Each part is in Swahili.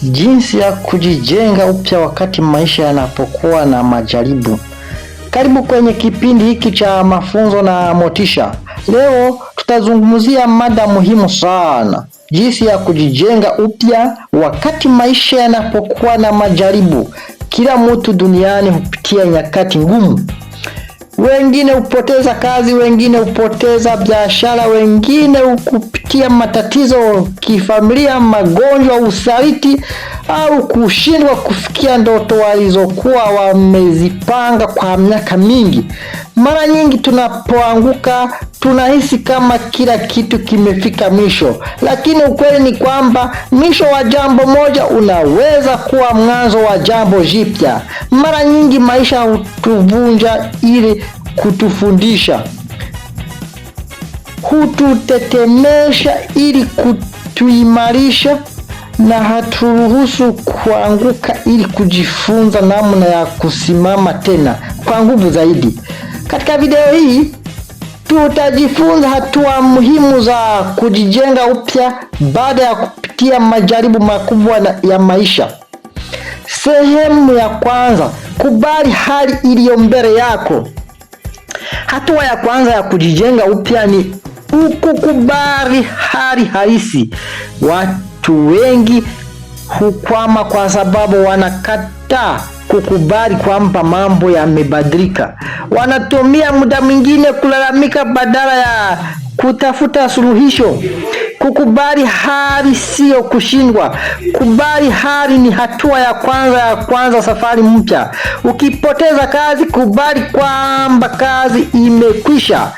Jinsi ya kujijenga upya wakati maisha yanapokuwa na majaribu. Karibu kwenye kipindi hiki cha mafunzo na motisha. Leo tutazungumzia mada muhimu sana, jinsi ya kujijenga upya wakati maisha yanapokuwa na majaribu. Kila mtu duniani hupitia nyakati ngumu. Wengine hupoteza kazi, wengine hupoteza biashara, wengine hukupitia matatizo kifamilia, magonjwa, usaliti au kushindwa kufikia ndoto walizokuwa wamezipanga kwa miaka mingi. Mara nyingi tunapoanguka tunahisi kama kila kitu kimefika mwisho, lakini ukweli ni kwamba mwisho wa jambo moja unaweza kuwa mwanzo wa jambo jipya. Mara nyingi maisha hutuvunja ili kutufundisha, hututetemesha ili kutuimarisha, na haturuhusu kuanguka ili kujifunza namna ya kusimama tena kwa nguvu zaidi. Katika video hii tutajifunza hatua muhimu za kujijenga upya baada ya kupitia majaribu makubwa ya maisha. Sehemu ya kwanza: kubali hali iliyo mbele yako. Hatua ya kwanza ya kujijenga upya ni ukukubali hali halisi. Watu wengi hukwama kwa sababu wanakataa kukubali kwamba mambo yamebadilika. Wanatumia muda mwingine kulalamika badala ya kutafuta suluhisho. Kukubali hali siyo kushindwa. Kubali hali ni hatua ya kwanza ya kwanza safari mpya. Ukipoteza kazi, kubali kwamba kazi imekwisha.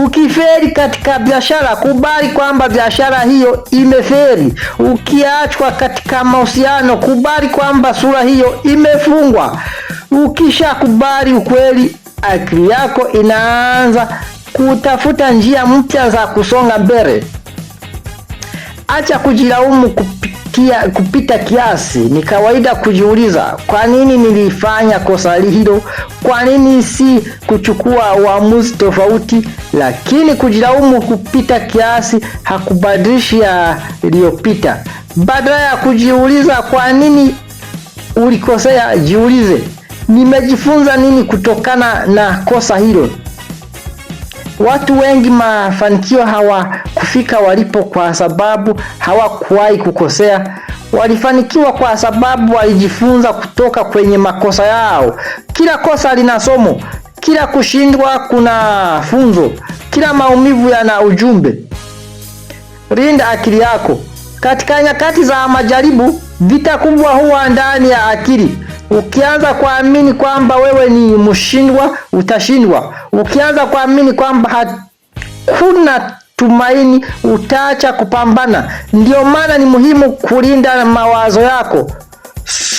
Ukiferi katika biashara, kubali kwamba biashara hiyo imeferi. Ukiachwa katika mahusiano, kubali kwamba sura hiyo imefungwa. Ukishakubali ukweli, akili yako inaanza kutafuta njia mpya za kusonga mbele. Acha kujilaumu kupita kiasi. Ni kawaida kujiuliza, kwa nini nilifanya kosa hilo? Kwa nini si kuchukua uamuzi tofauti? Lakini kujilaumu kupita kiasi hakubadilishi yaliyopita. Badala ya kujiuliza kwa nini ulikosea, jiulize, nimejifunza nini kutokana na kosa hilo? Watu wengi mafanikio hawakufika walipo kwa sababu hawakuwahi kukosea. Walifanikiwa kwa sababu walijifunza kutoka kwenye makosa yao. Kila kosa lina somo, kila kushindwa kuna funzo, kila maumivu yana ujumbe. Linda akili yako. Katika nyakati za majaribu, vita kubwa huwa ndani ya akili. Ukianza kuamini kwamba wewe ni mshindwa, utashindwa. Ukianza kuamini kwamba hakuna tumaini, utaacha kupambana. Ndiyo maana ni muhimu kulinda mawazo yako.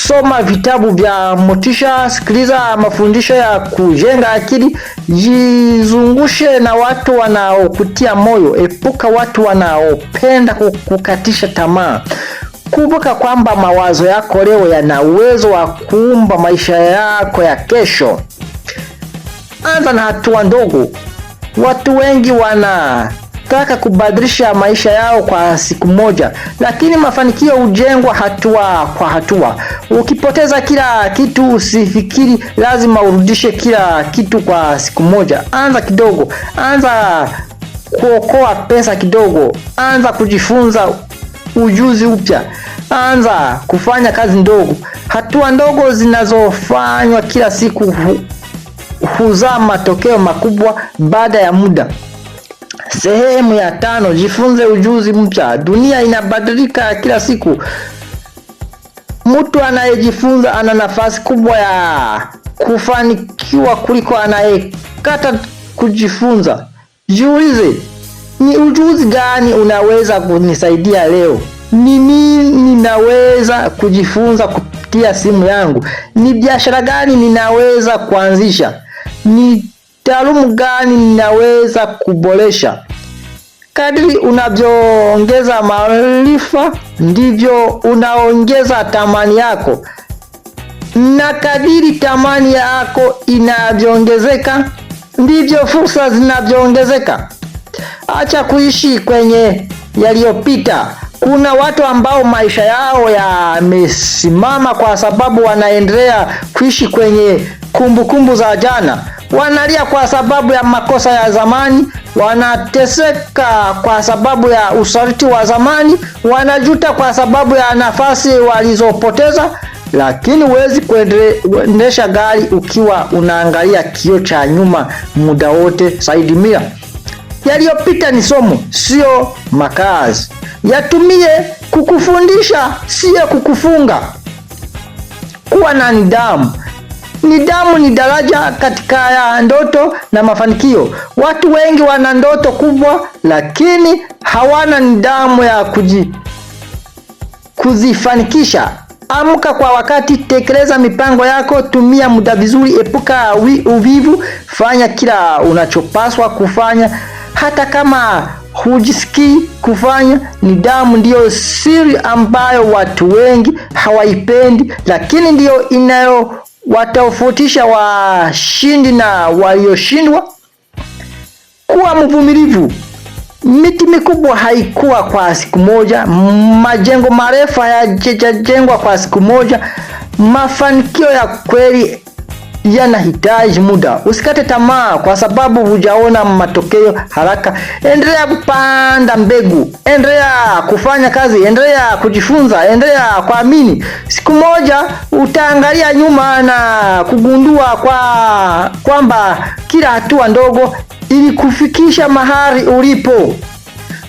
Soma vitabu vya motisha, sikiliza mafundisho ya kujenga akili, jizungushe na watu wanaokutia moyo, epuka watu wanaopenda kukatisha tamaa. Kumbuka kwamba mawazo yako leo yana uwezo wa kuumba maisha yako ya kesho. Anza na hatua ndogo. Watu wengi wanataka kubadilisha maisha yao kwa siku moja, lakini mafanikio hujengwa hatua kwa hatua. Ukipoteza kila kitu, usifikiri lazima urudishe kila kitu kwa siku moja. Anza kidogo, anza kuokoa pesa kidogo, anza kujifunza ujuzi upya, anza kufanya kazi ndogo. Hatua ndogo zinazofanywa kila siku huzaa matokeo makubwa baada ya muda. Sehemu ya tano: jifunze ujuzi mpya. Dunia inabadilika kila siku. Mtu anayejifunza ana nafasi kubwa ya kufanikiwa kuliko anayekata kujifunza. Jiulize, ni ujuzi gani unaweza kunisaidia leo? Ni nini ninaweza kujifunza kupitia simu yangu? Ni biashara gani ninaweza kuanzisha? Ni taalumu gani ninaweza kuboresha? Kadri unavyoongeza maarifa ndivyo unaongeza thamani yako, na kadiri thamani yako inavyoongezeka ndivyo fursa zinavyoongezeka. Acha kuishi kwenye yaliyopita. Kuna watu ambao maisha yao yamesimama kwa sababu wanaendelea kuishi kwenye kumbukumbu za jana. Wanalia kwa sababu ya makosa ya zamani, wanateseka kwa sababu ya usaliti wa zamani, wanajuta kwa sababu ya nafasi walizopoteza. Lakini huwezi kuendesha gari ukiwa unaangalia kioo cha nyuma muda wote. Saidi Mia, yaliyopita ni somo, sio makazi. Yatumie kukufundisha, sio kukufunga. Kuwa na nidhamu. Nidhamu ni daraja katika ya ndoto na mafanikio. Watu wengi wana ndoto kubwa, lakini hawana nidhamu ya kuzifanikisha. Amka kwa wakati, tekeleza mipango yako, tumia muda vizuri, epuka uvivu, fanya kila unachopaswa kufanya hata kama hujisikii kufanya. Nidhamu ndiyo siri ambayo watu wengi hawaipendi, lakini ndiyo inayowatofautisha washindi na walioshindwa. Kuwa mvumilivu. Miti mikubwa haikuwa kwa siku moja, majengo marefu hayajajengwa kwa siku moja. Mafanikio ya kweli yanahitaji muda. Usikate tamaa kwa sababu hujaona matokeo haraka. Endelea kupanda mbegu, endelea kufanya kazi, endelea kujifunza, endelea kuamini. Siku moja utaangalia nyuma na kugundua kwamba kila hatua ndogo ilikufikisha mahali ulipo.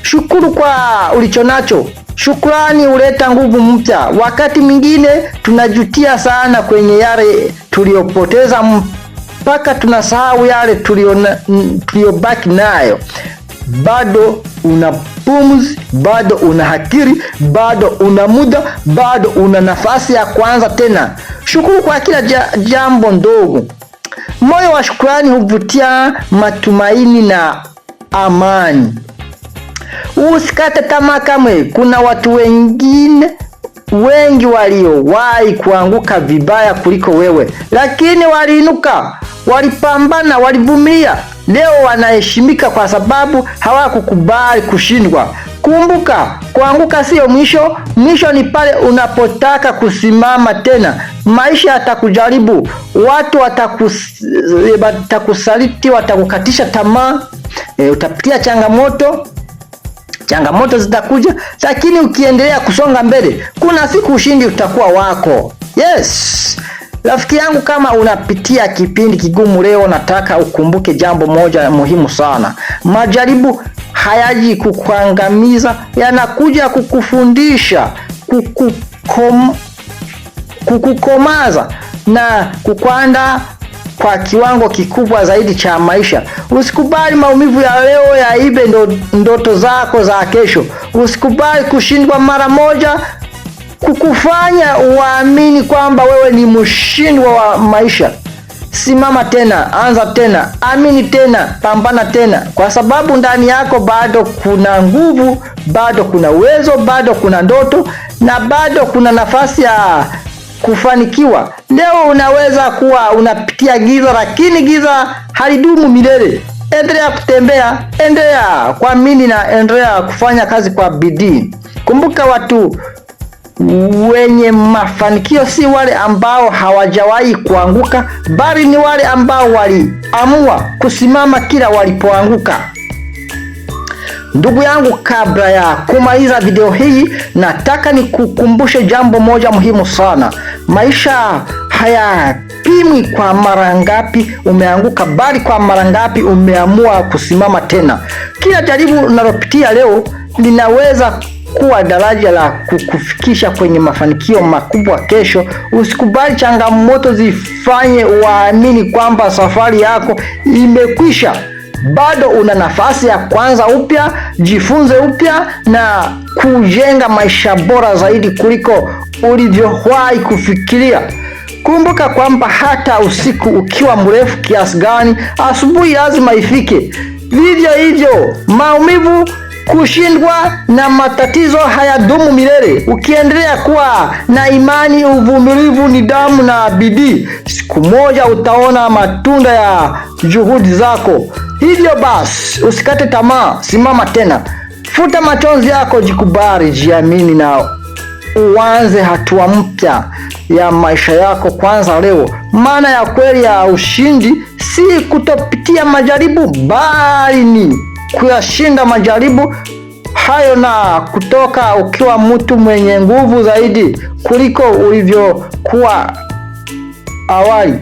Shukuru kwa ulichonacho. Shukrani huleta nguvu mpya. Wakati mwingine tunajutia sana kwenye yale tuliyopoteza mpaka tunasahau yale tuliyobaki nayo. Bado una pumzi, bado una akili, bado una muda, bado una nafasi ya kuanza tena. Shukuru kwa kila jambo ndogo. Moyo wa shukrani huvutia matumaini na amani. Usikate tamaa kamwe. Kuna watu wengine wengi waliowahi kuanguka vibaya kuliko wewe, lakini waliinuka, walipambana, walivumilia. Leo wanaheshimika kwa sababu hawakukubali kushindwa. Kumbuka, kuanguka sio mwisho. Mwisho ni pale unapotaka kusimama tena. Maisha yatakujaribu, watu watakusaliti, watakukatisha tamaa, utapitia changamoto changamoto zitakuja, lakini ukiendelea kusonga mbele, kuna siku ushindi utakuwa wako. Yes. Rafiki yangu, kama unapitia kipindi kigumu leo, nataka ukumbuke jambo moja muhimu sana. Majaribu hayaji kukuangamiza, yanakuja kukufundisha, kukukomaza na kukuandaa kwa kiwango kikubwa zaidi cha maisha. Usikubali maumivu ya leo yaibe ndoto zako za kesho. Usikubali kushindwa mara moja kukufanya uamini kwamba wewe ni mshindwa wa maisha. Simama tena, anza tena, amini tena, pambana tena, kwa sababu ndani yako bado kuna nguvu, bado kuna uwezo, bado kuna ndoto na bado kuna nafasi ya kufanikiwa. Leo unaweza kuwa unapitia giza, lakini giza halidumu milele. Endelea kutembea, endelea kuamini na endelea kufanya kazi kwa bidii. Kumbuka, watu wenye mafanikio si wale ambao hawajawahi kuanguka, bali ni wale ambao waliamua kusimama kila walipoanguka. Ndugu yangu, kabla ya kumaliza video hii, nataka nikukumbushe jambo moja muhimu sana. Maisha hayapimwi kwa mara ngapi umeanguka, bali kwa mara ngapi umeamua kusimama tena. Kila jaribu unalopitia leo linaweza kuwa daraja la kukufikisha kwenye mafanikio makubwa kesho. Usikubali changamoto zifanye uamini kwamba safari yako imekwisha. Bado una nafasi ya kuanza upya, jifunze upya na kujenga maisha bora zaidi kuliko ulivyowahi kufikiria. Kumbuka kwamba hata usiku ukiwa mrefu kiasi gani, asubuhi lazima ifike. Vivyo hivyo, maumivu, kushindwa na matatizo hayadumu milele. Ukiendelea kuwa na imani, uvumilivu, nidhamu na bidii, siku moja utaona matunda ya juhudi zako. Hivyo basi, usikate tamaa, simama tena, Futa machozi yako, jikubali, jiamini na uanze hatua mpya ya maisha yako kwanza leo. Maana ya kweli ya ushindi si kutopitia majaribu, bali ni kuyashinda majaribu hayo na kutoka ukiwa mtu mwenye nguvu zaidi kuliko ulivyokuwa awali.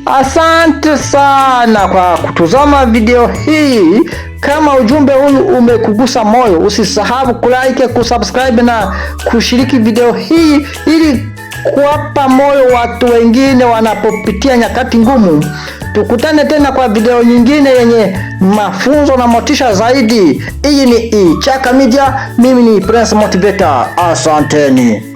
Asante sana kwa kutazama video hii. Kama ujumbe huu umekugusa moyo, usisahau kulike, kusubscribe na kushiriki video hii ili kuwapa moyo watu wengine wanapopitia nyakati ngumu. Tukutane tena kwa video nyingine yenye mafunzo na motisha zaidi. Hii ni Ichaka Media, mimi ni Prince Motivator. Asanteni.